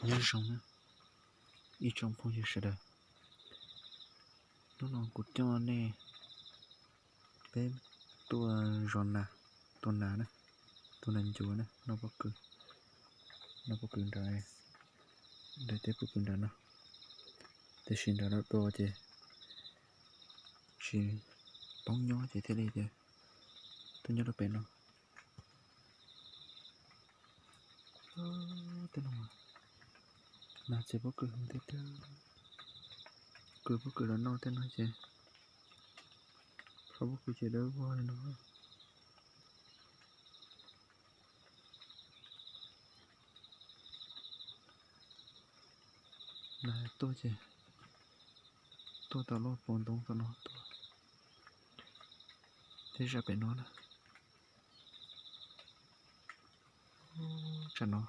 Nyob zoo na ib tsoom phooj ywg sawv daws, hnub no kuv coj nej peb tuaj zov nas, tua nas na, tua nas ncuav na, noj pob kws, noj pob kws nram, nram teb pob kws nram no, tiam sis nram lawm tua ces tsis poob nyob ces thiaj li tias tuaj nyob rau pem no. Tej no nas txias pob kws heev tiag tiag, kws pob kws los noj tej no ces, qhov pob kws ces dawb vog li no. Nas tuaj ces tuaj tom lub pob ntoo tom no tuaj, tej zaj pem no na. Tsam no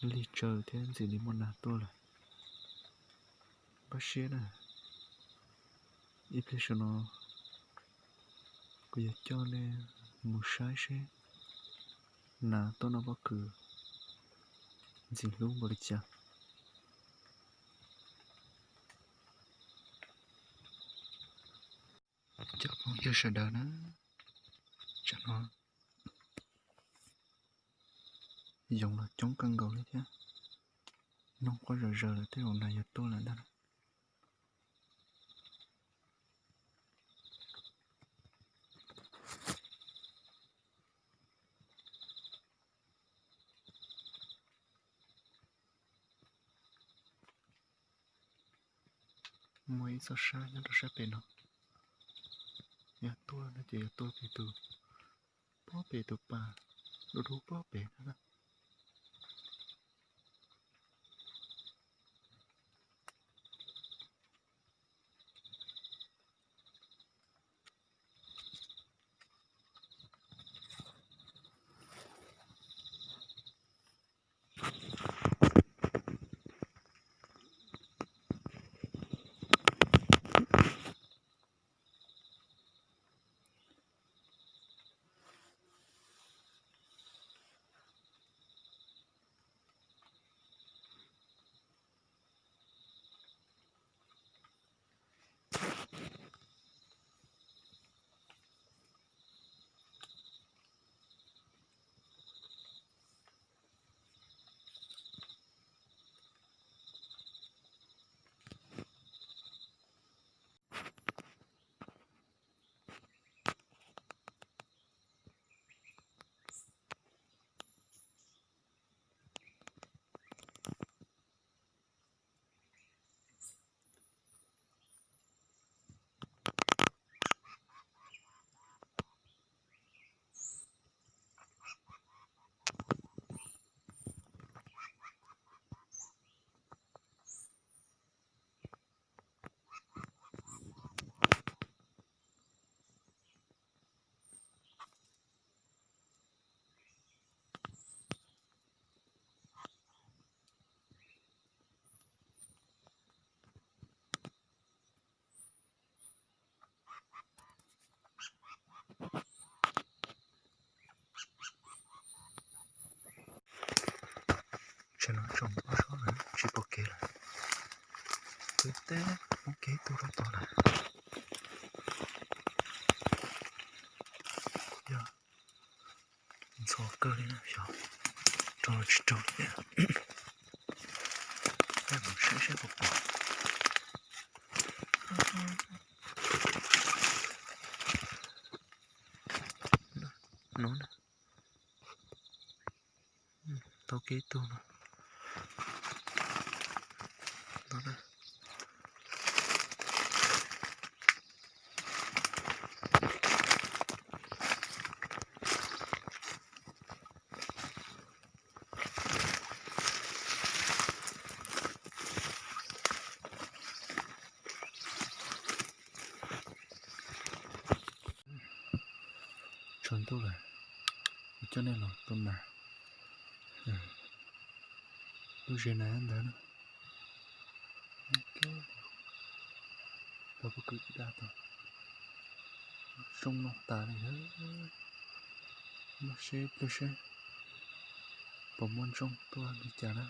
lig tsaws thiab ntxim li muaj nas tuaj lawm. Npaj siab na, ib pliag saum no kuv yuav coj nej mus saib seb nas tuaj noj pob kws ntxim hlub npaum li cas. Cov phooj ywg sawv daws na, tsam no yoov los coob kawg nkaus li thiab, noog quaj zom zaws lawm tej zaum nas yuav tuaj lawm ntag. Muaj ib txoj sab nyob rau sab pem no, yog tuaj no ces yog tuaj pem tus, pob pem tus pas, dub dub pob pem no na. Tsam no tsoom ob sab lawm tsis pom kev lawm. Twb teb poob kev tuaj rau tod lawm. Yog ntxhov kawg li na, xyov raug los tsis raug li. Peb mus saib saib puas pom. No na. Tau kev tuag no. No na. Tsaus ntuj lawm, kuv coj nej los tua nas. Lub zes nas ntawd na, tau pob kws ib dag tau, zoo no tas li. Npaj seb pliag seb Puas muaj ntsooj tuaj li cas na?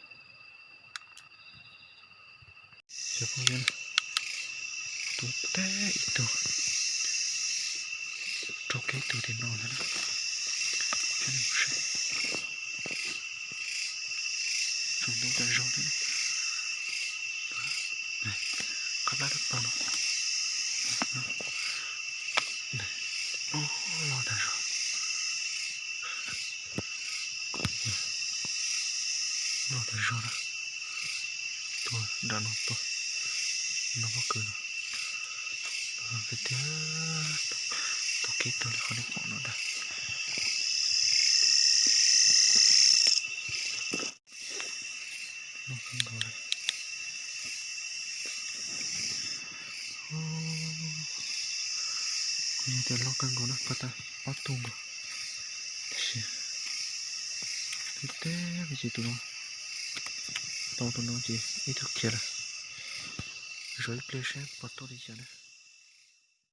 Cov phooj ywg, tua tag ib tug, raug kiag ib tug tim no lawm na. Tsoom ntoo tas zog thiab. Qab plab dawb paug no. Loj tas zog. Loj tas zog na. Tuaj nram no tuaj, no pob kws no. Tiag tiag, tua kiag tau li qhov nej pom no ntag. Loj kawg nkaus li. Kuv yog tias loj kawg nkaus na, pab tau ob tug nkaus. Tiam sis tib teb me ntsis tus no, tau tus no ces ib tug khiav lawm. Zov ib pliag seb puas tuaj li cas na.